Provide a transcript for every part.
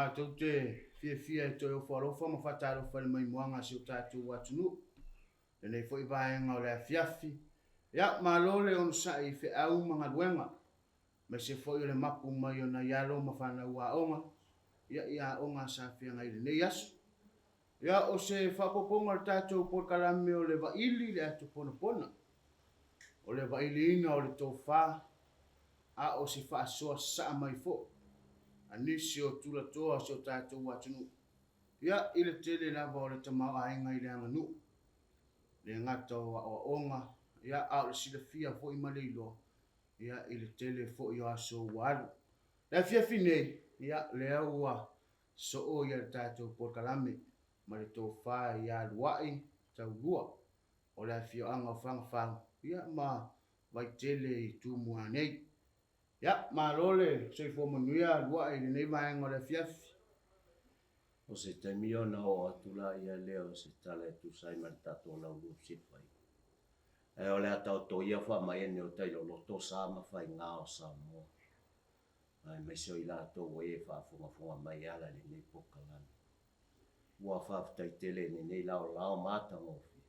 Matou te fiafia e toe ofo alofa ma faatalofa i le maimoaga a si o tatou atunuu i lenei foi vaega o le afiafi. Ia, malo le onosai i feau ma galuega, aemaise foi o le mapu mai o nai alo ma fanau aoga, ia, i aoga sa feagai i lenei aso. Ia, o se faaopoopoga o le tatou polokalame o le Vaili i le Ato Ponapona, o le vailiina o le tofa, a o se faasoa sasaa mai foi a nisi o tulatoa o si o tatou atunuu, ia, i le tele lava o le tamaoaiga i le aganuu, le gata o aoaoga, ia, a o le silafia foi ma le iloa, ia, i le tele foi o aso ua alu. Le afiafi nei, ia, lea ua soo ia le tatou polokalame ma le tofa ia Luai Taulua o le afioaga o Fagafau, ia, ma Vaitele i Tumua nei. Ia, malo le soifua manuia Luai i lenei vaega o le afiafi. O se taimi ona oo atu laia lea o se tala e tusa ai ma le tatou laulua fesilafaiga. Ae o le a taoto ia faamaene o tai loloto sa ma faiga o Samoa, aemaise o i latou o e faafogafoga mai e ala i lenei polokalame. Ua faafetai tele i lenei laolao ma atagofie,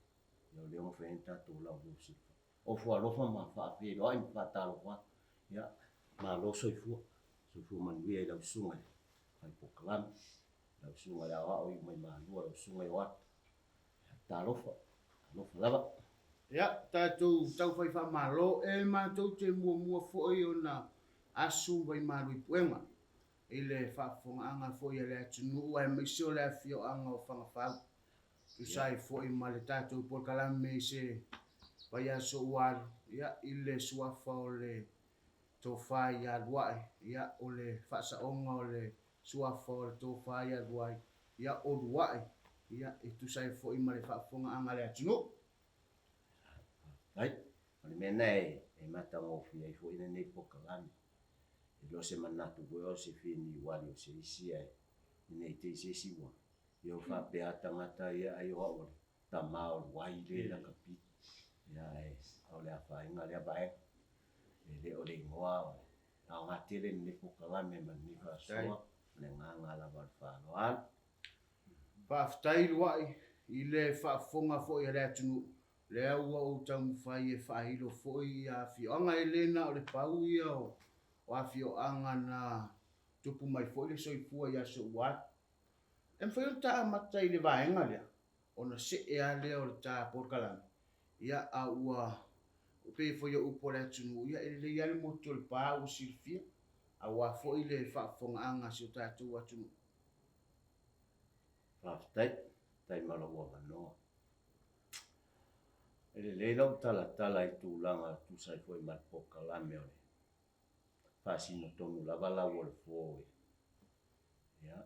ia o lea ua mafai ai ona tatou laulua fesilafai. Ofo alofa ma faafeiloai ma faatalofa atu. Ia, malo soifua. Soifua manuia i lau susuga i le fai polokalame, lau susuga i le aoao iu mai Malua, lau susuga Ioata. Ia, talofa, talofa lava. Ia, tatou taufai faamalo e matou te muamua foi ona asu vaimalu i puega i le faafofogaaga foi a le atunuu aemaise o le afioaga o Fagafau. Tusa ai foi ma le tatou polokalame i se vaiaso ua alu, ia, i le suafa o le Tofa ia Luai, ia, o le faasaoga o le suafa o le Tofa ia Luai, ia, o Luai, ia, e tusa ai foi ma le faafofogaaga a le atunuu. Faafetai. O le mea lena e matagofie ai foi lenei polokalame. E le o se manatu foi o se finiuali o se isi ae ne i te i se isi ua Ia ua faapea a tagata ia ai o au o le tama o Luai le lakapi. Ia ae o le afaina lea vaega. E le o le igoa o le aoga tele lenei polokalame ma lenei faasoa ma le agaga lava o le faaaloalo. Faafetai Luai i le faafofoga foi a le atunuu, lea ua ou taumafai e faailo foi ia afioaga, e le na o le pau ia o afioaga na tupu mai foi le soifua i aso ua alu. E mafai ona ta amata i le vaega lea, ona see lava lea o le ta polokalame, ia, a ua pei foi o upu a le atunuu, ia, e lelei lava le motu o le pa ua silafia, aua foi le faafofogaaga a si o tatou atunuu. Faafetai, faafetai mo lou avanoa. E lelei lou talatala i tulaga e tusa ai foi ma le polokalame o le faasino tonu lava lau o le fo e, ia,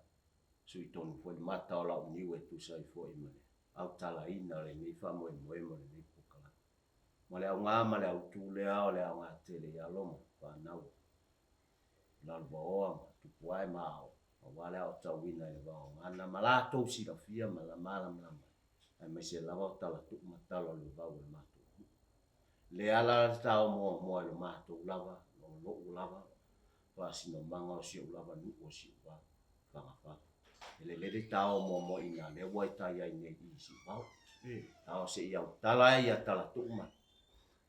sui tonu foi le mata o lau niu e tusa ai foi ma le autalaina o lenei faamoemoe ma lenei polokalame. Ma le aoga ma le autu lea o le aoga tele i alo ma fanau o Lalovaoa ma tupu ae ma ao, aua le aotauina i le vaogagana ma latou silafia ma malamalama ai, aemaise lava o tala tuu ma tala o le vavau o le matou nuu. Le ala le tao muamua i lo matou lava, o lou lava faasinomaga o si ou lava nuu o Siuvao, Fagafau. E lelei le tao muamua i ina lea ua tai ai nei i Siuvao. Tao se i autala ai ia tala tuu ma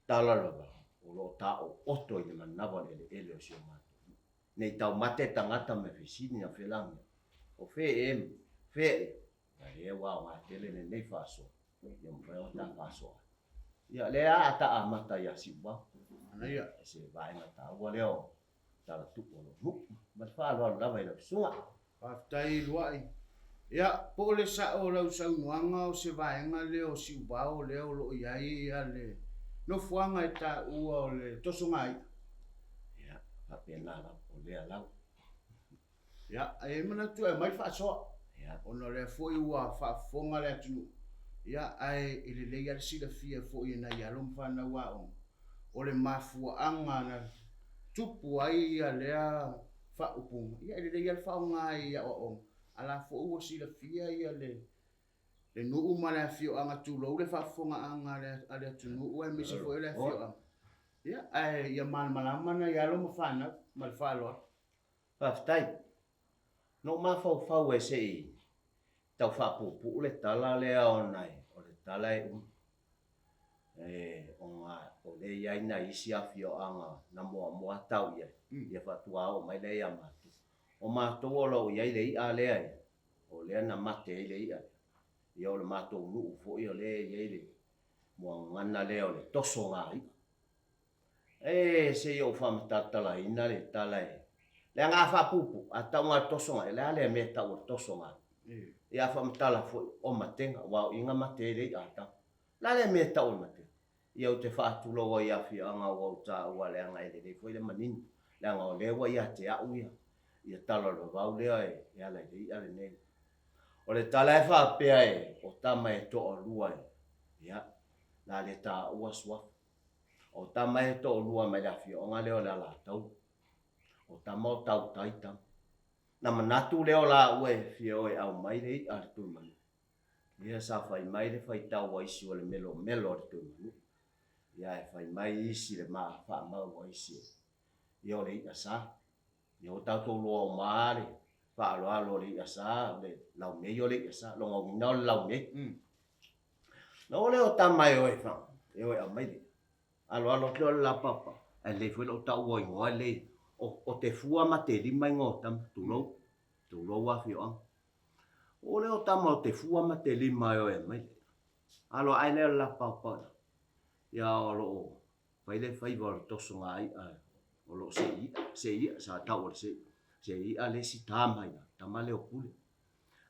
tala o le vavau, o lo o taooto i le manava o le eleele o si o matou nuu. Ne i taumate tagata me fesili na felagia, o fea ea, fea ea, A lea ua aoga tele lenei faasoa, ia mafai ona ta faasoa ai. Ia lea a ta amata ia Siuvao. Manaia. O se vaega taua lea o tala tuu o lou nuu. Ma le faaaloalo lava i lau susuga. Faafetai Luai. Ia, po o le sao o lau saunoaga o se vaega lea o Siuvao lea o lo o i ai le nofoaga e taua o le Tosogaia? Ia, faapena lava, o lea lava. Ia, e manatu e aumai le faasoa, ona o lea foi ua faafofoga le atunuu, ia, ae e lelei lava le silafia foi e nai alo ma fanau aoga, o le mafuaaga na tupu ai ia lea faaupuga, ia e lelei lava le faaaoga i aoaoga, a la foi ua silafia ia le nuu ma le afioaga, tulou le faafofogaaga a le atunuu aemaise foi o le afioaga, ia, ae ia malamalama nai alo ma fanau. Ma le faaaloalo. Faafetai. Na ou mafaufau e se i tau faapuupuu le tala lea ona o le tala e umi, ona o lea e i ai nai isi afioaga na muamua tau i ai, ia faatoa oo mai lea ia matou. O matou o lo o i ai le i'a lea, o lea na mate ai le i'a lea, ia o le matou nuu foi o lea e i ai le muagagana lea o le tosoga i'a. E se i ou faamatalatalaina le tala e, leaga a faapuupuu, a tau na o le tosoga i'a, o le a lea mea e tau o le tosoga i'a? Ia a faamatala foi, o matega, aua o i na mate ai le i'a a tama. O le a lea mea e tau o le matega? Ia ou te faatulou ai i afioaga ua ou taua leaga e lelei foi le manino, leaga o lea ua ia te au ia, ia tala o le vavau lea e ala i le i'a lenei. O le tala e faapea e, o tama e toalua e, ia, o le a le taua suafa. O tama e toalua mai le afioaga lea o le Alataua. O tama o tautai tama. Na manatu lea o laua e fia o e aumai le i'a a le Tuimanua. Ia sa fai mai le faitau a isi o le melomelo a le Tuimanua. Ia ae fai mai isi le faamau a isi ia o le i'a sa. Ia ua tatou iloa uma lava le faaaloalo o le i'a sa, o le laumei o le i'a sa. Lona uiga o le laumei. Na oo lea o tama e o e e o e aumai le i'a. Aloalo atu lea o le lapaapa, ae lelei foi lou taua igoa lelei, o Tefua ma Telima igoa o tama, tulou, tulou afioaga. Oo lea o tama o Tefua ma Telima e o e aumai le i'a. Alo ae lea o le lapaapa, ia o lo o fai le faiva o le tosoga i'a o lo o sei i'a, sei i'a, sa tau o le sei, sei i'a le isi tama i lalo, tama lea o Pule.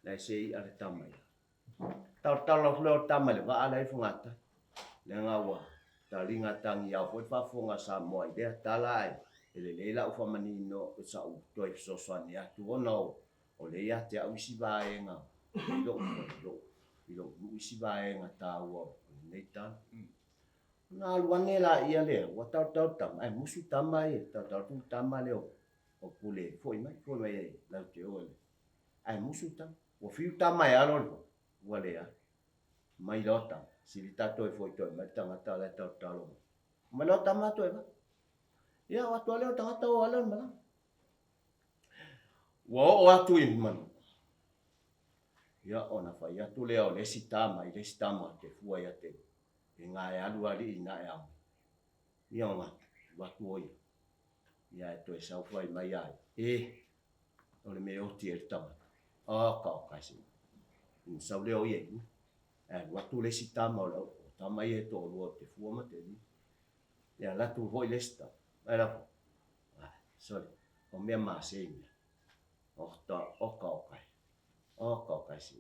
La e sei i'a le tama i lalo. Talatala atu lea o le tama i le vaa lea i Fogatai, leaga ua taliga tagiao foi le faafofoga a Samoa i lea tala ae e lelei lau faamanino sa'u toe fesoasoani atu ona o lea ia te au isi vaega i lou i lou nuu isi vaega taua o lenei tala. Ona alu ane laia lea ua talatala le tama ae musu tama ia, talatala atu le tama lea o Pule foi mai, foi mai latou te o ae musu tama. Ua fiu tama e alo le vaa, ua leai. Mai loa tama, sili ta toe foi toe mai le tagata la e talotalo mai. Mai loa tama toe vaa. Ia, o atu lava lea o le tagata o ala le malaga. Ua oo atu i Manu. Ia, ona fai atu lea o le isi tama i le isi tama o te fua ia te e ga e alu alii ina e ao mai. Ia ona alu atu o ia. Ia ae toe sau fai mai ia ia, e, o le mea e oti ai le tagata. Oka oka e se Ona sau lea o ia i luga. Ae alu atu le isi tama o le o tama ia e toalua o Tefua ma Telima. Ia alu atu foi le isi tama. Ae la foi. Ai, sole, o mea masei mea. Oka oka oka e. Oka oka e se.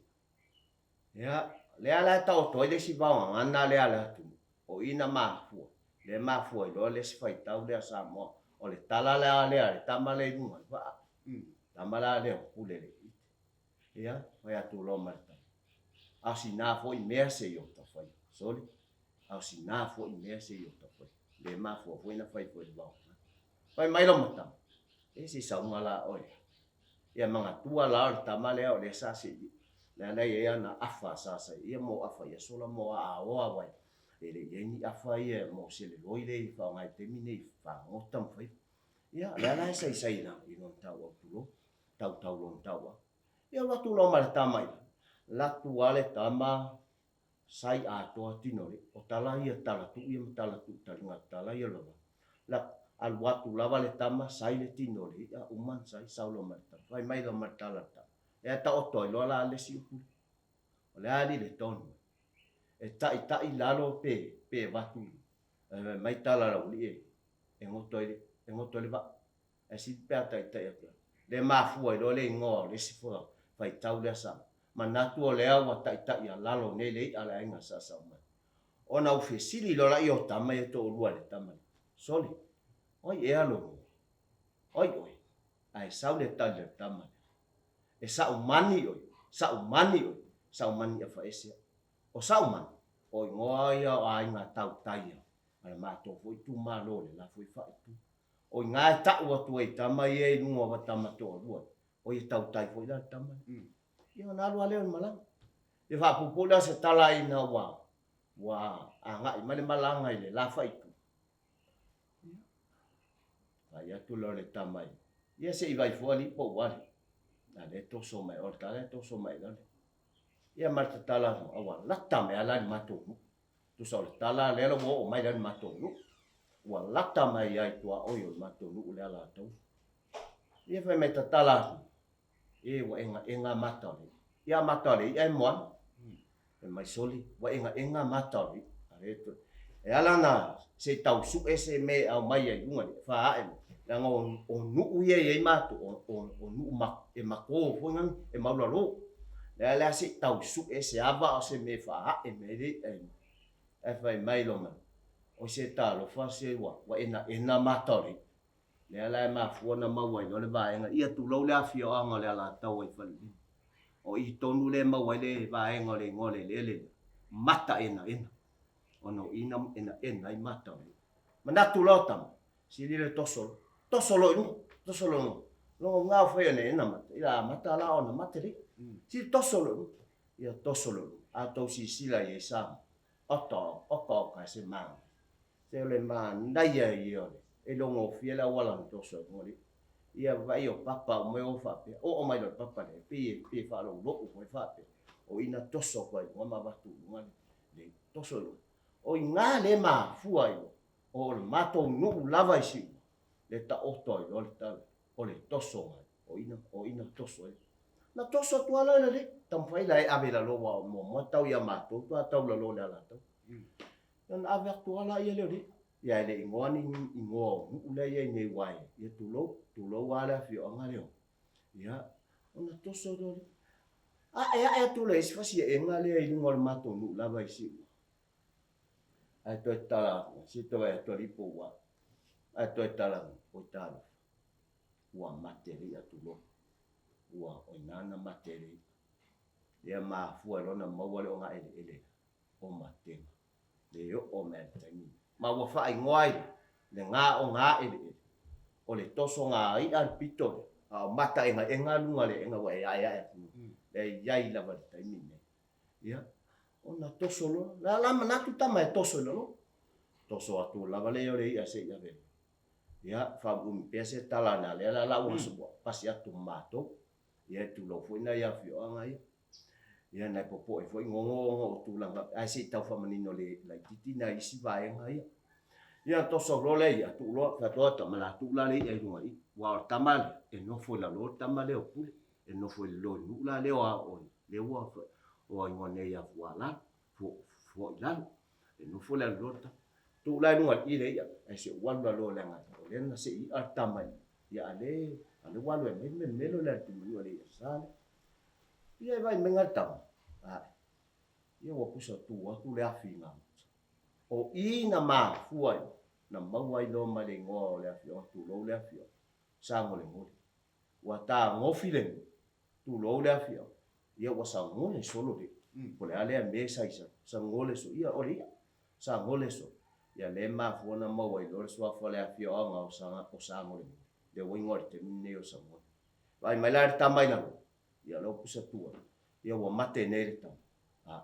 Ia, lea la e taoto ai le isi vaogagana lea a le atunuu, o i na mafua, lea e mafua ai loa le isi faitau lea a Samoa, o le tala la lea a le tama lea i luga o le vaa, tama la lea o Pule le Ite. Ia, fai atu loa ma le tama, a o sina foi mea se i o ta faia, sole, a o sina foi mea se i o ta faia, le mafua foi na fai foi le vaogagana. Fai mai loma tama, e se i sauga la oe. Ia manatua la o le tama lea o lea sa seia. Lea la e i ai ana afa sa seia mo afa i aso la mo aaoa aua e le i ai ni afa ia mo seleloi lea e faaaoga i le taimi nei i fagota ma faiva. Ia lea la e saisai i lona tauau tulou, tautau lona tauau. Ia alu atu loa ma le tama i lalo, latu lava le tama sai atoa tino le o tala ia tala tuu ia ma tala tuu taliga tala ia le vavau la alu atu lava le tama sai le tino le i'a uma na sai sau loa ma le tama fai mai loa ma le tala le tama ea taoto ai loa la le isi upu lea o le a alii le tonu e ta'ita'i lalo pe pe avatu fai mai tala a le aualii e goto ai le e goto ai le vaa Ae sili pe a taitai atu ai. Le mafua ai loa le igoa o le isi faitau lea sa manatu o lea ua taitai a lalo nei le i'a a le aiga sa sau mai. Ona u fesili loa laia o tama ia toalua i le tama lea, Sole, o ai ea lou igoa? O ai oe? Ae sau le tali a le tama lea, E sa'u mani oe, sa'u mani oe, sa'u mani afaese a'u. O sa'u mani, o igoa ia o aiga tautai a le matou foi itumalo i le la foi faaitu. O i ina e tau atu ai i tama ia i luga o tama toalua, o ia tautai foi la le tama lea. Ia ona alu lava lea o le malaga. Ia faapuupuu lea o se tala ina ua ua agai mai le malaga i le la faaitu. Ia, fai atu lea o le tama i, ia se i vaai fua alii po o ua alii. A lea e toso mai, o le tala e toso mai lale. Ia ma le tatala atu, a ua lata mai lava la i le matou nuu. Tusa o le tala lea la ua oo mai la i le matou nuu. Ua lata mai lava i tuaoi o le matou nuu le Alataua. Ia fai mai tatala atu, e ua egaega mata o le i'a. Ia a mata o le i'a e moana. Fai mai sole, ua egaega mata o le i'a. A lea toe. E ala ona se i tau su'e se mea e aumai ai i luga i faaa'e mai, leaga o nuu ia e i ai matou, o nuu e mato foi na, e maulalo. Lea la se i tau su'e se ava a o se mea e faaa'e mai ai le i'a i luga. Ae fai mai loma, Oi se talofa se ua enaena mata o le i'a. Lea la e mafua ona maua ai loa le vaega, ia tulou le afioaga o le Alataua i Falelima. O i tonu lea e maua ai le vaega o le igoa o le eleele lea, Mataenaena, ona o i na enaena ai mata o le i'a. Manatu loa tama, sili le toso loa, toso loa i luga, toso loa i luga. Logo gau fai enaena mata, ia a mata la ona mate le i'a. Sili toso loa i luga, ia toso loa i luga. A tou silasila i ai Samoa, oka oka oka e se manaia. Se o le manaia ia o le e logofie le auala na toso ai luga le i'a. Ia vaai o papa uma e o faapea, oo mai loa i le papa lea, pei e pei e faaloulo'u foi faapea, o i na toso atu ai i luga ma avatu i luga le toso i luga. O i ina lea e mafua ai loa, o le matou nuu lava i Siumu, le taoto ai loa le tala, o le tosoga, o i na, o i na toso ai. Na toso atu lava la le taumafai la e ave i lalo aua o muamua tau ia matou faatoa tau i lalo i le alataua. Ona ave atu lava laia lea o le i'a. Ia e le igoa ni igoa o nuu la e i ai nei aua e, ia tulou, tulou lava le afioaga lea o, ia, ona toso loa lea. Ae ae atu loa i ai si fasieega lea i luga o le matou nuu lava i Siumu. Ae toe tatala atu, se i toe vaai atu alii po ua ae. Ae toe tatala atu, oi talofa, ua mate le i'a tulou. Ua, o ina na mate ai le i'a. Lea mafua ai loa ona maua le ogaeleele o matega. Le oo mai lava i le taimi lenei. Ma ua faaigoa ai le ga ogaeleele, o le tosoga i'a le pito lea, a o mataegaega luga o le aega ua e aeae atu nei, lea e i ai lava i le taimi lenei. Ia, ona toso loa, la la manatu tama e toso i lalo. Toso atu lava lea o le i'a se i ave. Ia, faaumiumi pea se tala na lea la la ua pasi atu ma matou. Ia, e tulou foi nai afioaga ia. Ia, nai popoe foi gogo ona o tulaga, ae se i tau faamanino le laitiiti nai isi vaega ia. Ia, toso loa lea i'a, tuu loa, fai atu loa tama la tuu la le i'a i luga i i. Aua o le tama lea, e nofo i lalo le tama lea o Pule. E nofo i lalo i nuu la lea o Aoe, lea ua o igoa nei ia Fualalo, Fuailalo. E nofo le alu loa le tama. Tuu la i luga i i le i'a, ae se i ou alu lalo leaga o lea na sei i'a le tama i ia a le, a lea ua alu e aumai le melomelo le alu tumanu a le i'a sa lea. Ia e vaai mai le tama, ae, ia ua pusa tu atu le afi i gauta. O i na mafua ai, na maua ai loa ma le igoa o le afioaga, tulou le afioaga, Sagolegole. Ua tagofi le nuu, tulou le afioaga, ia ua sagole solo le i'a. Po o le a lea mea sa i sagole solo, ia o le i'a, sagole solo. Ia lea e mafua ona maua ai loa le suafa o le afioaga o Sagolegole, lea ua igoa i le taimi lenei o Sagole. Vaai mai la le tama i lalo, ia o lea ua pusa tua, ia ua mate nei le tama. Ae,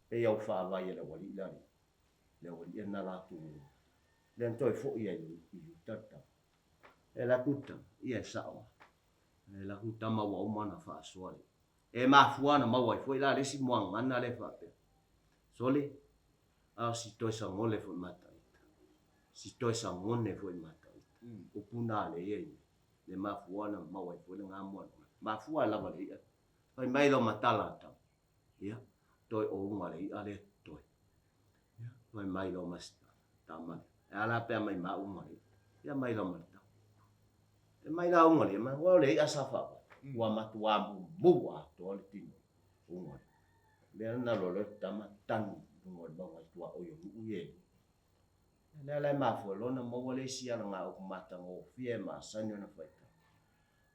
pei lava ua faavai e le aualii la le i'a, le aualii lena latou lea na toe foi ai i uta le tama. E laku tama, ia e sao lava. E laku tama ua uma ona faasoa le. E mafua ona maua ai foi la le isi muagana lea faapea. Sole, a o si toe sagole foi mata ita. Si toe sagone foi mata ita. Upu na lea ia i le mafua ona maua ai foi lena muagana. Mafua lava le i'a. Fai mai lo matala tama. Ia, toe ouga le i'a lea totoe. Ia, fai mai loa ma si tama lea, E a la pe a mai ma uga le i'a? Ia mai loa ma le tama. E mai la uga le i'a, aua o le i'a sa faavae, ua matuā mumu atoa le tino uga lea. Lea na alu loa le tama tanu i luga o le mauga i tuaoi o nuu ia e lua. Lea la e mafua loa ona maua le isi alagaupu matagofie e masani ona faitau.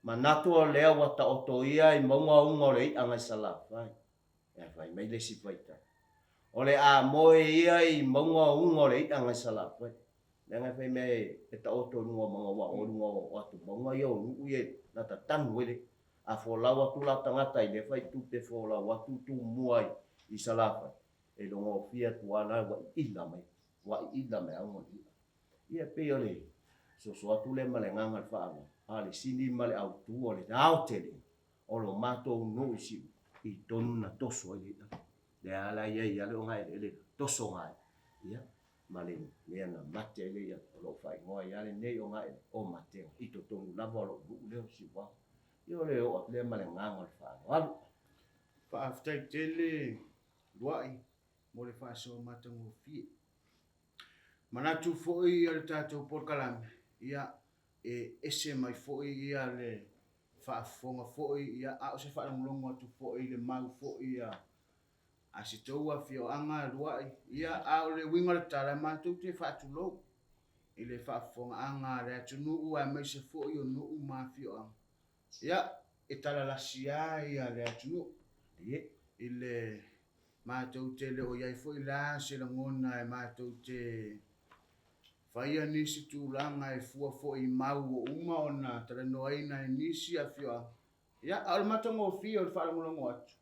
Manatu o lea ua taoto ia i mauga uga o le i'a nai Salafai. Ae fai mai le isi faitau, O le a moe ia i mauga uga o le i'a nai Salafai. Leaga e fai mea e taoto i luga o mauga aua o luga o atumauga ia o nuu ia na tatanu ai le i'a. A folau atu la tagata i lea faitupe folau atu tumua i Salafai, e logofie atu lava la ua iila mai, ua iila mai lava uga o le i'a. Ia e pei o le soso atu lea ma le agaga o le faaaloalo, a o le sili ma le autu o le aotelega. O lo matou nuu i Siumu, i tonu na toso ai le i'a. Lea la i ai lava le ogaeleele toso ga i'a, ia, ma le mea na mate ai le i'a, o lo o faaigoa ai lava lenei ogaeleele o Matega, i totonu lava o lou nuu lea o Siuao. Ia o le oo atu lea ma le agaga o le faaaloalo. Faafetai tele Luai mo le faasoa matagofie. Manatu foi o le tatou polokalame, ia, e ese mai foi ia le faafofoga foi, ia, a o se faalogologo atu foi i le mau foi a a si tou afioaga Luai, ia, a o le uiga o le tala, matou te faatulou i le faafofogaaga a le atunuu aemaise foi o nuu ma afioaga, ia, e talalasi lava ia le atunuu i le Matou te le o i ai foi la se lagona e matou te faia nisi tulaga e fua foi i mau ua uma ona talanoaina e nisi afioaga, ia, a o le matagofie o le faalogologo atu,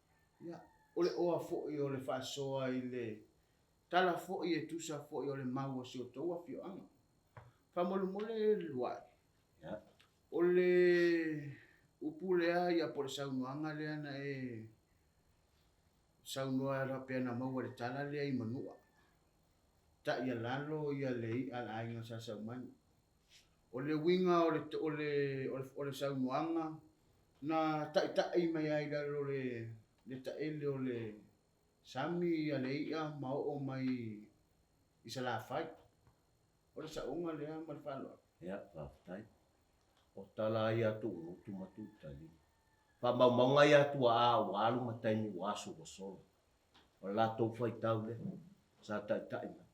ia, o le oa foi o le faasoa i le tala foi e tusa foi o le mau a si outou afioaga. Faamolemole Luai, o le upu lea ia po o le saunoaga lea na e Saunoa faapea na maua le tala lea i Manua. Taialalo ia le i'a a le aiga Sa Saumani. O le uiga o le o le o le saunoaga na taitai mai ai i lalo o le le taele o le sami ia le i'a ma oo mai i Salafai. O le saoga lea ma le faaaloalo. Ia, faafetai. O tala ia a Tuugutu ma Tuutalima. Faamaumauga ia a tuaa ua alu ma taimi ua aso ua sola. O le latou faitau lea, sa taitai mai.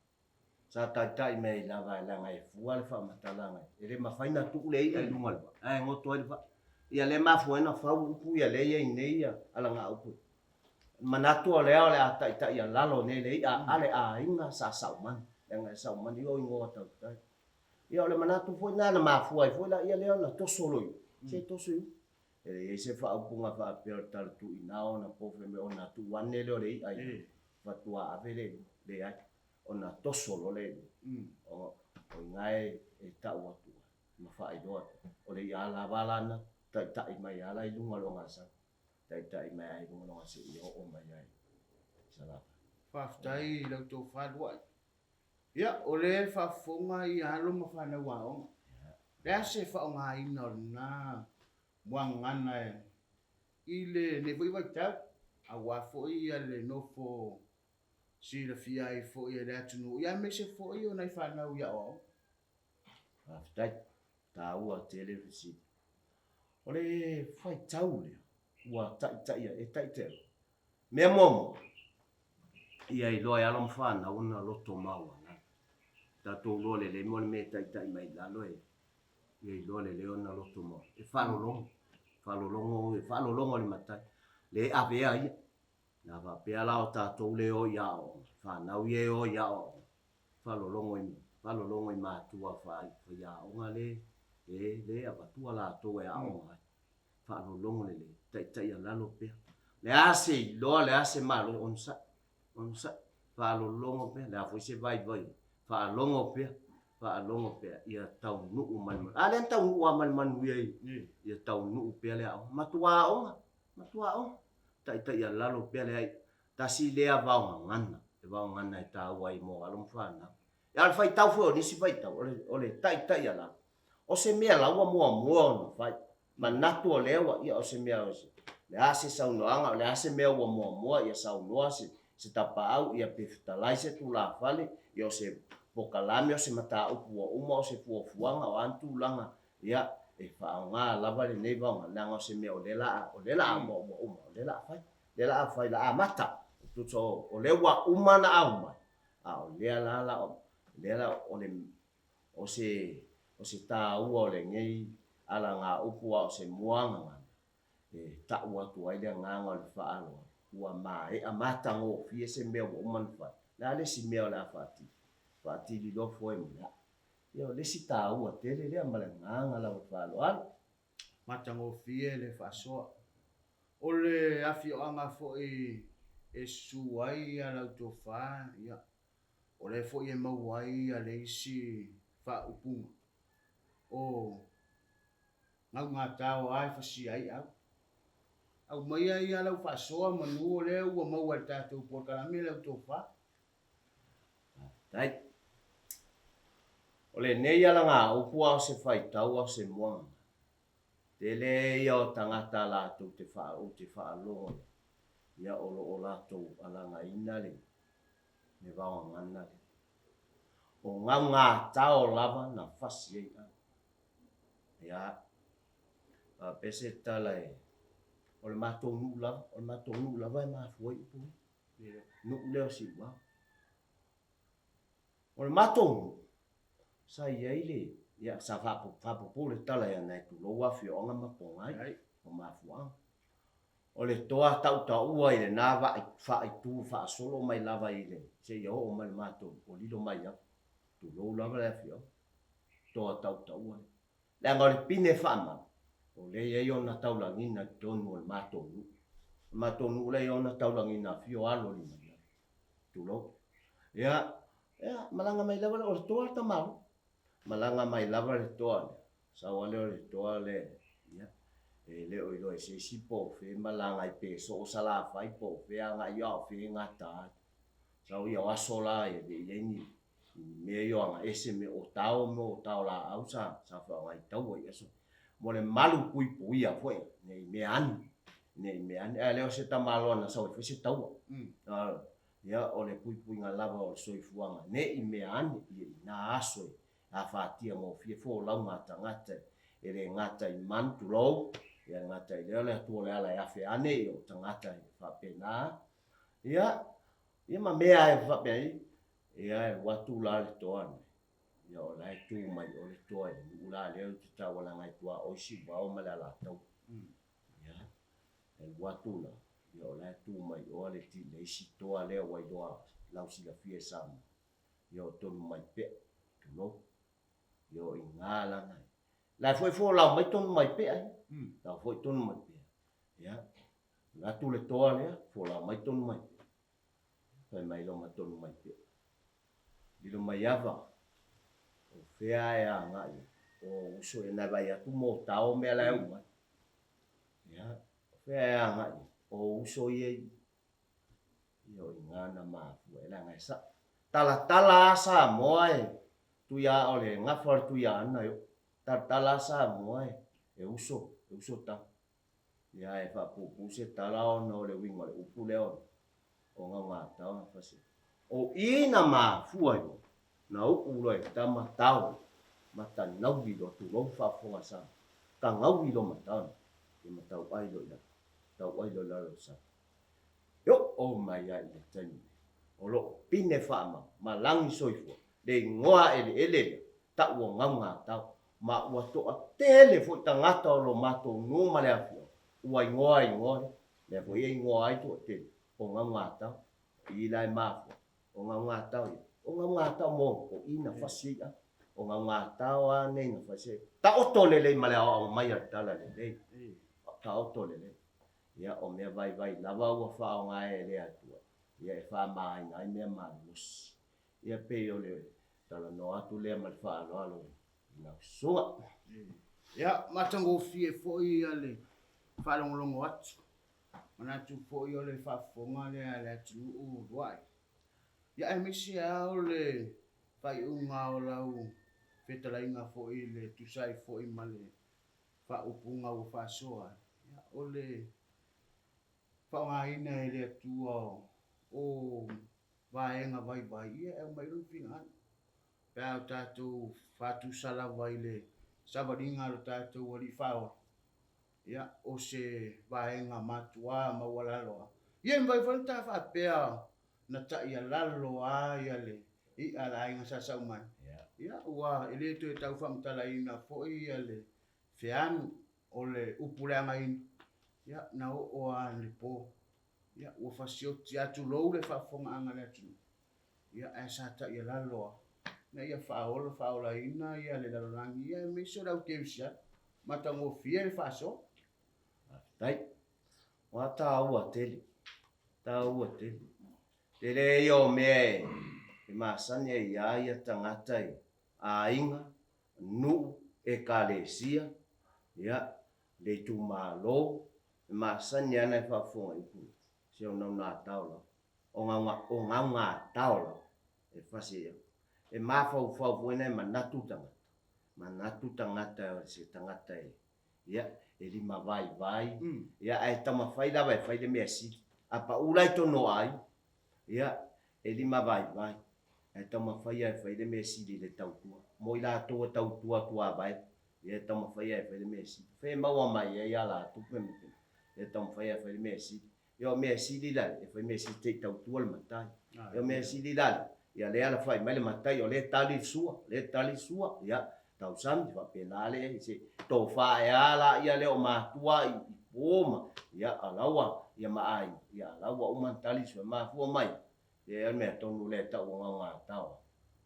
Sa taitai mai ai lava leaga e fua le faamatalaga, e le mafai ona tuu le i'a i luga o le vaa, ae goto ai le vaa. Ia lea e mafua ai ona fau upu ia lea e i ai nei ia alagaupu ia. Manatu o lea o le a taitai alalo nei le i'a a le aiga sa Saumani, leaga e Saumani o igoa tautai. Ia o le manatu foi lena na mafua ai foi laia lea ona toso loa i uta, se toso i uta. E leai se faaupuga faapea o le tala tuuina ona po fai mai ona tuu ane lea o le i'a i fatua ave lea i luga, leai, ona toso loa lea i luga. O i ina e tau atu ai ma faailoa atu ai, o le i'a lava la na taitai mai lava la i luga o le ogasami. Taitai mai ai luga loga seia oo mai ai i Salafai. Faafetai i la outou faluai. Ia, o lea e faafofoga ia alo ma fanau aoga. Le a se faaaogaina o lena muagagana i lenei foi vaitau, aua foi ia le nofo silafia ai foi e le atunuu, ia aemaise foi o nai fanau i aoaoga. Faafetai. Taua tele le fesili. O le faitau lea ua taitaia, e taitai ai. Mea muamua, ia iloa e alo ma fanau ona loto maualalo. Tatou iloa lelei mo le mea e taitai mai i lalo e ia iloa lelei ona loto maualalo. E faalologo, faalologo, faalologo i le matai, le avea ia. Na faapea la o tatou le o i aoaoga, fanau ia e o i aoaoga, Faalologo i, faalologo i matua faiaoga le, le, le avatua latou e aoga ai. Faalologo lelei, taitaialalo pea. Le a se iloa, le a se malo, onosai, onosai. Faalologo pea, le a foi se vaivai, faalogo pea, faalogo pea, ia taunuu ma le manuia. A lea na taunuu lava ma le manuia i, ia taunuu pea le aoga. Matua aoga, matua aoga. Taitaialalo pea le ai, Tasi lea vaogagana, e vaogagana e taua ai mo alo ma fanau. A o le faitau foi o nisi faitau, o le, o le taitaialalo, o se mea la ua muamua ona fai. Manatu o lea ua, ia o se mea, o le a se saunoaga, o le a se mea ua muamua, ia saunoa se, se tapaau, ia pe fetalai se tulafale, ia o se pokalame, o se mataupu ua uma, o se fuafuaga, o a ni tulaga, ia, e faaaoga lava lenei vaogagana, leaga o se mea o lea la a, o lea la a, ua, ua uma, o lea la a fai. Lea la a fai la amata. Tusa o lea ua uma na aumai, a o lea la la o lea la o le o se o se taua o lenei alagaupu a o se muagagana e tau atu ai le agaga o le faaaloalo ua maea matagofie se mea ua uma na fai. O le a le isi mea o le a faatili? Faatili loa foe ma le aa. Ia o le isi taua tele lea ma le agaga lava o le faaaloalo. Matagofie le faasoa. O le afioaga foi e susu ai lau tofa, ia, o lea foi e maua ai le isi faaupuga, o gaugatao lava e fasia ai au. Aumaia ia lau faasoa manu o lea ua maua e le tatou polokalame lau tofa. Faafetai. O lenei alagaupu a o se faitau a o se muaga. Tele ia o tagata latou te ou te faalogo i ai, ia o lo o latou alagaina le le vaogagana lea. O gaugatao lava na fasi ai au. Ia, faapea se tala e, o le matou nuu lava, o le matou nuu lava e mafua ai upu ia. Nuu lea o Siuvao. O le matou nuu, sa i ai le, ia, sa faapuupuu le tala ia nai tulou afioaga ma Pogai, o mafuaaga. O le toa tautaua i lena faaitu faasolo mai lava i le, seia oo mai i le matou, o Lilomaiava, tulou lava le afioaga, toa tautaua lea. Leaga o le pine faamau, o lea e i ai ona taulagiga i totonu o le matou nuu. O le matou nuu la e i ai ona taulagiga afio alo o Limaiava. Tulou. Ia, ia, malaga mai lava le, o le toa le tamaloa. Malaga mai lava le toa lea, sau lava lea o le toa lea, ia, e le o iloa e se isi po o fea e malaga ai, pe soo Salafai po o fea agai a o fea e gata ai. Sau ia o aso la e le i i ai ni mea ia o agaese me o tao me o tao laau sa sa faaaoga i taua i aso mo le malu puipuia foi ne i mea ane ne i mea ane ae le o se tamaloa na sau e fai se taua. Ia o le puipuiga lava o le soifuaga ne i mea ane ia i na aso e afatia gofie folauga a tagata e le gata i manu tulou ia le gata i lea o le Atua o le ala e afe ane ia o tagata e faapena ia ia ma mea e faapea ai Ia e alu atu la le toa lenei, ia o la e tu mai o le toa i le nuu la lea ou te taua leaga e tuaoi Siuvao ma le Alataua. Ia, e alu atu la, ia o la e tu mai oa le ti le isi toa lea ua iloa lau silafia e Samoa, ia o Tonumaipea, tulou. Ia o iga lana e. La e foi folau mai Tonumaipea ia. La foi Tonumaipea. Ia, alu atu le toa lea, folau mai Tonumaipea. Fai mai loma tonu mai pea. Lilo mai ava, o fea e agai ai? O uso e nai vai atu mo tao mea la e umai. Ia, o fea e agai ai? O uso ia i ia o iga na mafua e leaga e sa. Talatala a Samoa e tuia o le gafa o le tuia ana e o. Talatala a Samoa e uso, e uso tama. Ia e faapuupuu se tala ona o le uiga o le upu lea o o Gaugatao na fasi ai. O i na mafua ai loa na uu loa e tama tao ma tanaui loa tulou faafofoga sa tagaui loa ma tao ia ma tauai loa i lalo, tauai loa i lalo o le sami. E oo mai lava i le taimi nei, o lo o pine faamau ma lagi soifua le igoa eleele lea tau o Gaugatao ma ua toatele foi tagata o lo matou nuu ma le afioaga ua igoa igoa lea. Lea foi e igoa ai toatele o Gaugatao, o i la e mafua, o Gaugatao ia, o Gaugatao mo, o i na fasi ai au. O Gaugatao a nei na fasi ai. Taoto lelei ma le aoao mai a le tala lelei. Taoto lelei. Ia, o mea vaivai lava ua faaaoga e le Atua, ia e faamāina ai mea malolosi. Ia pei o le talanoa atu lea ma le faaaloalo i lau susuga. Ia, matagofie foi le faalogologo atu. Manatu foi o le faafofoga lea a le atunuu uluai. Ia aemaise lava o le faaiuga o lau fetalaiga foi i le tusa ai foi ma le faaupuga ua faasoa ai, ia o le faaaogaina e le Atua o vaega vaivai, ia e aumai lona finagalo. Pe a o tatou faatusa lava i le savaliga a lo tatou Alii Faaola, ia, o se vaega matua maualalo lava. Ia e mafai foi ona ta faapea na taialalo lava ia le i'a a le aiga Sa Saumani. Ia, ua e le toe tau faamatalaina foi ia le feanu o le upu leagaina, ia, na oo lava i le po. Ia, ua fasioti lava, tulou le faafofogaaga a le atunuu. Ia, ae sa taialalo lava ina ia faaola, faaolaina ia le lalolagi, ia aemaise o le au kerisiano. Matagofie le faasoa. Faafetai. Ua taua tele. Taua tele. Tele ia o mea e masani ai ia ia tagata i aiga, nuu, ekalesia, ia, le itumalo. E masani ana e faafofoga i upu nei, se o naunaatao lava, o gauga, o gaugatao lava e fasi ai au. E mafaufau foi na e manatu le tagata, manatu tagata o se tagata e, ia, e limavaivai, ia, ae taumafai lava e fai le mea sili. A pau la i totonu o aiga, ia, e limavaivai, ae taumafai lava e fai le mea sili i le tautua. Mo i latou e tautua atu avae, ia e taumafai lava e fai le mea sili. Fai e maua mai ai a latou tupe ma mea, ia e taumafai lava e fai le mea sili. Ia o mea sili la le, e fai mea sili te i tautua le matai. Ia o mea sili la le, ia lea alafai mai le matai o lea e tali le sua, lea e tali le sua, ia tausami faapena le se tofa ae a laia lea o matua i po ma, ia a la ua, ia ma aiga, ia a la ua uma ona tali le sua. E mafua mai, ia o le mea tonu lea e tau o gaugatao.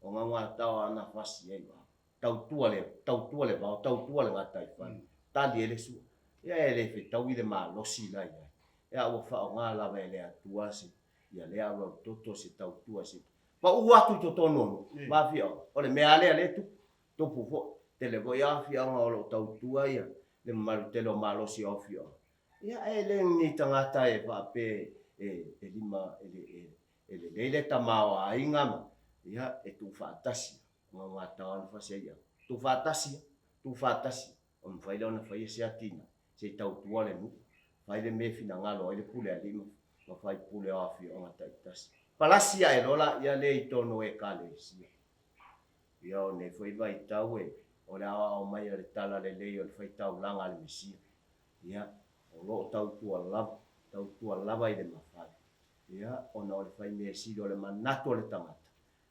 O gaugatao a na fasi ai vao. Tautua le, tautua le vao, tautua le gataifale, tali ai le sua. Ia e le fetaui le malosi la i ai. Ia ua faaaoga lava e le Atua se, ia lea auautoto se tautua se pau atu i totonu o nuu, ma afioaga. O le mea lava lea lea e tupu, tupu foi. Tele foi lava afioaga o lo o tautua ia le mamalu tele o malosi o afioaga. Ia ae le ni tagata e faapea e, e lima, e, e, e lelei le tamaoaiga ma, ia e tuufaatasi. Gaugatao ana fasi ai au. Tuufaatasi a, tuufaatasi, ona mafai lea ona faia se atinae, se i tautua le nuu, fai le mea e finagalo ai le pule alii ma ma faipule o afioaga taitasi. Palasi ae loa laia lea i totonu o Ekalesia. Ia o nei foi vaitau e, o le aoao mai o le talalelei o le faitaulaga a le Mesia. Ia, o lo o tautua lava, tautua lava i le mafai. Ia, ona o le fai mea sili o le manatu o le tagata,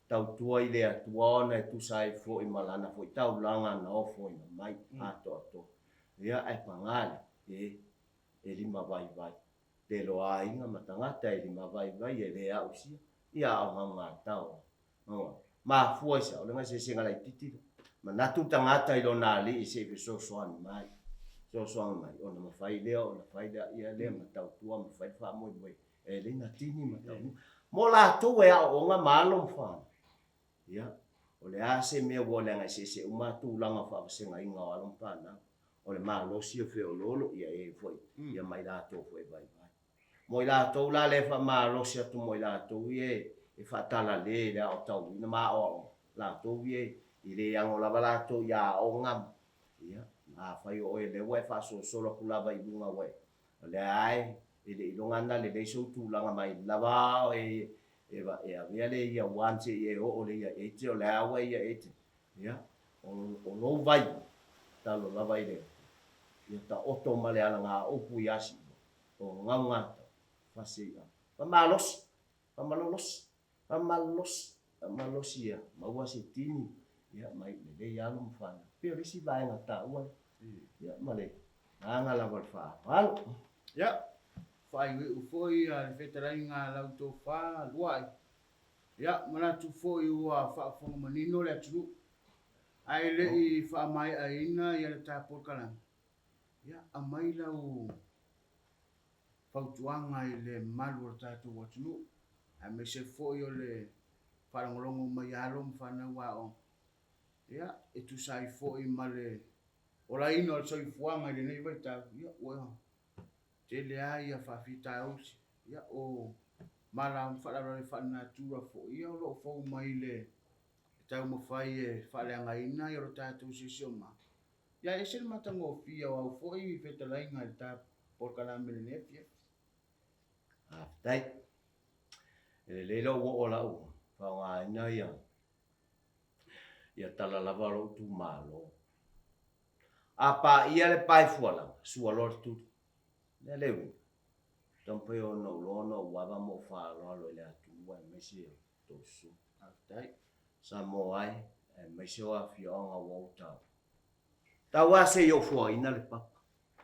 Tautua i le Atua ona e tusa ai foi ma lana foi taulaga na ofoina mai atoatoa. Ia, ae paga lea, e, e limavaivai. Tele o aiga ma tagata e limavaivai e le ausia, ia a o gaugatao lava. Ua mafua i se ao le gasesega laitiiti lea. Manatu le tagata i lona alii se i fesoasoani mai, fesoasoani mai ona mafai lea ona fai lea, ia lea ma tautua ma fai le faamoemoe E lei natini ma taunuu. Mo latou e aooga ma alo ma fanau. Ia, o le a se mea ua leaga eseese uma lava tulaga o faavasegaina o alo ma fanau. O le malosi o feoloolo, ia e foi, ia ma i latou foi e vaivai. Mo i latou la lea e faamalosi atu mo i latou ia e faatalale i le aotauina ma aoaoga, latou ia e le ano lava latou i aoga ma, ia, ma afai o oe lea ua e faasolosolo atu lava i luga ua e O lea ae e le iloga ana lelei sou tulaga mai lava e e avea le ia one se i e oo le ia eight o lea ua ia eight ia o lou vai talo lava i le ia taoto ma le alagaupu ia Siua o gaugata fasi ai fa malosi fa malolosi fa malosi fa malosi ia maua se tini ia mai lelei alo ma fanau pei o le isi vaega taua lea ia ma le agaga lava o le faaaloalo. Ia, faaiuiu foi le fetalaiga a lau tofa Luai. Ia, manatu foi ua faafofoga manino le atunuu, ae le i faamaeaina ia le ta polokalame, ia, aumai lau fautuaga i le mamalu o le tatou atunuu, aemaise foi o le faalogologo mai a alo ma fanau aoga, ia, e tusa ai foi ma le olaina o le soifuaga i lenei vaitau, ia, ua tele lava ia faafitauli, ia, o mala ma faalavelave faalenatura foi ia o lo o fou mai le taumafai e faaleagaina ia lo tatou siosiomaga. Ia e ese le matagofie o au foi fetalaiga i le ta polokalame i lenei afiafi. Faafetai. E lelei lou oo lau faaaogaina ia ia tala lava o lou itumalo. A paia le pae fualaga, sua loa le tuli. O le a le uiga? Taumafai ona ou loa ona ou ava ma ou faaaloalo i le atunuu aemaise o Toesusu. Faafetai. Samoa e, aemaise o afioaga ua ou taua. Tau lava se i ou fuaina le papa,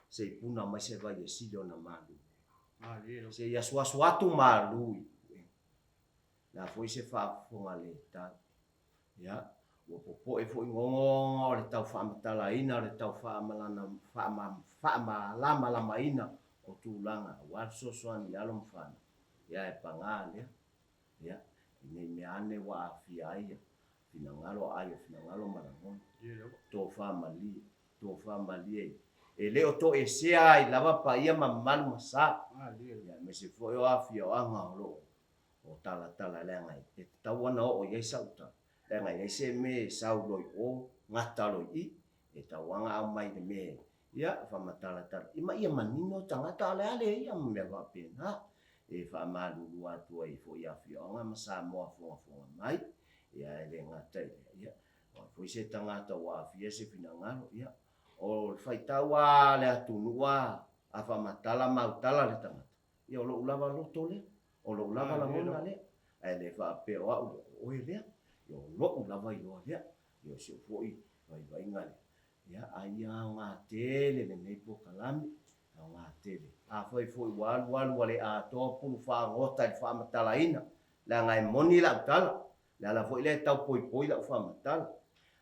se i puna mai se vai e sili ona malu. Se i asuasu atu malu i puega. Le a foi se faafofoga le tau. Ia, ua popoe foi gogoga o le tau faamatalaina o le tau faamalamalamaina o tulaga aua le fesoasoani i alo ma fanau. Ia, ae paga lea, ia, i nei mea ane ua aafia ai finagalo, aai o finagalo ma lagona. Tofa malie, tofa malie E le o toesea ai lava paia ma mamalu ma sa, aemaise foi o afioaga o lo o talatala leaga e tatau ona oo i ai sau tala, leaga e leai se mea e sau loa i o, gata loa i i, e tatau lava ona aumai le mea e faamatalatala ma ia manino tagata, a o le a le ia ma mea faapena. E faamalulu atu ai foi i afioaga ma Samoa fogafoga mai, ae le gata i lea, ia, o ai foi se tagata ua aafia se finagalo, ia, O le faitau lava a le atunuu a a faamatala ma autala le tagata, ia o lou lava loto lea, o lou lava lagona lea, ae le faapea o au lea, o oe lea, ia o lou lava iloa lea, ia o si ou foi vaivaiga lea. Ia a ia aoga tele lenei polokalame, aoga tele. Afai foi ua alu alu ua le atoa pulu fagota i le faamatalaina, leaga e moni lau tala, Le ala foi lea e tau poipoi lau faamatala.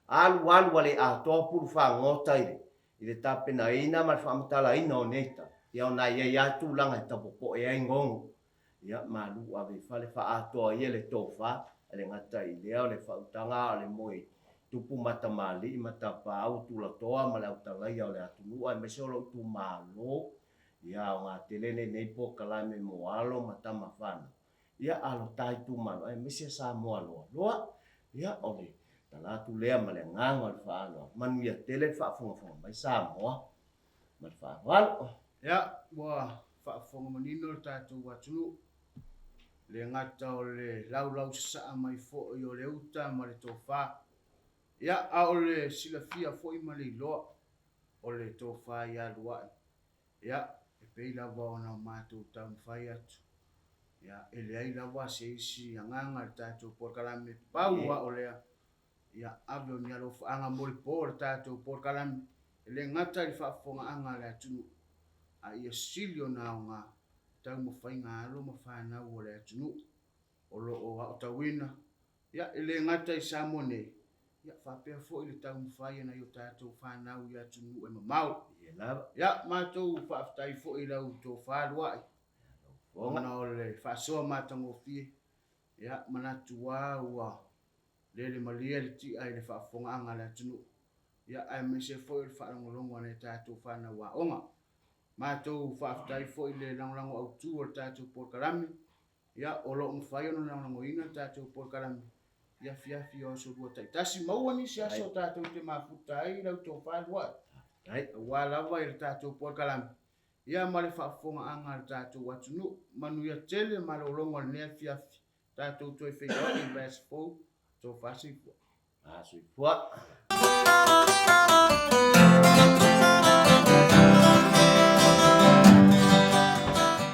Alu alu ua le atoa pulu fagota i le i le tapenaina ma le faamatalaina o nei tala, ia ona e i ai lava tulaga e tau popoe ai gogo. Ia malu ave i fale faaatoa ia le tofa, e le gata i lea o le faautaga a o le moe tupu ma tamalii ma tapaau tulatoa ma le autalaia o le atunuu aemaise o lou itumalo. Ia aoga tele lenei polokalame mo alo ma tama fanau. Ia alo ta itumalo aemaise Samoa loaloa. Ia o le tala atu lea ma le agaga o le faaaloalo. Manuia tele le faafogafoga mai Samoa ma le faaaloalo. Ia, ua faafofoga manino le tatou atunuu, e le gata o le laulau sasaa mai foi o le uta ma le tofa, ia, a o le silafia foi ma le iloa o le tofa ia Luai. Ia, e pei lava ona matou taumafai atu, ia, e leai lava se isi agaga i le tatou polokalame, pau lava o lea, ia, ave o ni alofaaga mo le po o le tatou polokalame, e le gata i le faafofogaaga a le atunuu, a ia sili ona aoga i taumafaiga a alo ma fanau o le atunuu. o lo o aotauina, ia, e le gata i Samoa nei, ia, faapea foi le taumafai a nai o tatou fanau i atunuu e mamao. Ia, matou faafetai foi i lau tofa Luai, ona o le faasoa matagofie, ia, manatu lava ua lele malie le ti'a i le faafofogaaga a le atunuu, ia, aemaise foi o le faalogologo a nai a tatou fanau aoga. Matou faafetai foi i le lagolago autu o le tatou polokalame, Ia, o lo o mafai ona lagolagoina le tatou polokalame i afiafi o aso lua taitasi. Maua nisi aso tatou te mafuta ai lau tofa Luai, aua lava i le tatou polokalame, ia ma le faafofogaaga a le tatou atunuu. Manuia tele malologa o lenei afiafi, tatou toe feiloai i le vaiaso fou. Tofa soifua. Soifua.